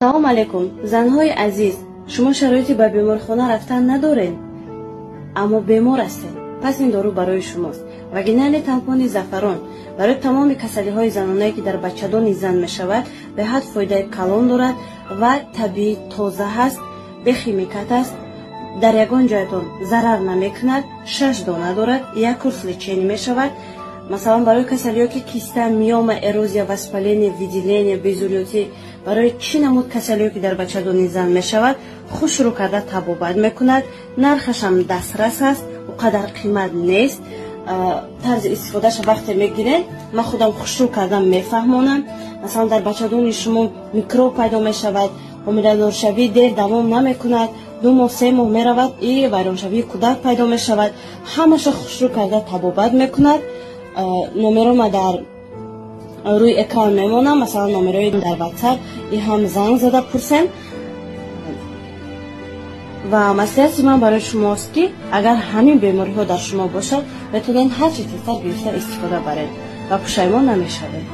Салом алейкум, занҳои азиз. Шумо шароити ба беморхона рафтан надоред, аммо бемор ҳастед. Пас ин дору барои шумост. Вагинальный тампони Зафарон барои тамоми касалиҳои занонае, ки дар бачадони зан мешавад, беҳад фоидаи калон дорад ва табиӣ, тоза ҳаст, бехимикат аст, дар ягон ҷоятон зарар намекунад. Шаш дона дорад, як курс лечение мешавад. Масалан, барои касалиҳое ки киста, миома, эрозия, воспаление, выделение, безурётӣ, барои чӣ намуд касалиҳое, ки дар бачадони зан мешавад, хушрӯ карда табобат мекунад. Нархашам дастрас аст, о қадар қимат нест. Тарзи истифодаша вақте мегиред, ман худам хушрӯ кардан мефаҳмонам. Масалан, дар бачадони шумо микроб пайдо мешавад, ҳомиладоршавӣ дер давом намекунад, 2 моҳ, 3 моҳ меравад и вайроншавии кӯдак пайдо мешавад, ҳамаша хушрӯ карда табобат мекунад. Номерома дар рӯи экран мемонам, масалан, номерои дар Ватсап и ҳам занг зада пурсем. Ва маслиҳати ман барои шумост, ки агар ҳамин бемориҳо дар шумо бошад, метавонед ҳарчи тезтар гирифта истифода баред ва пушаймон намешавед.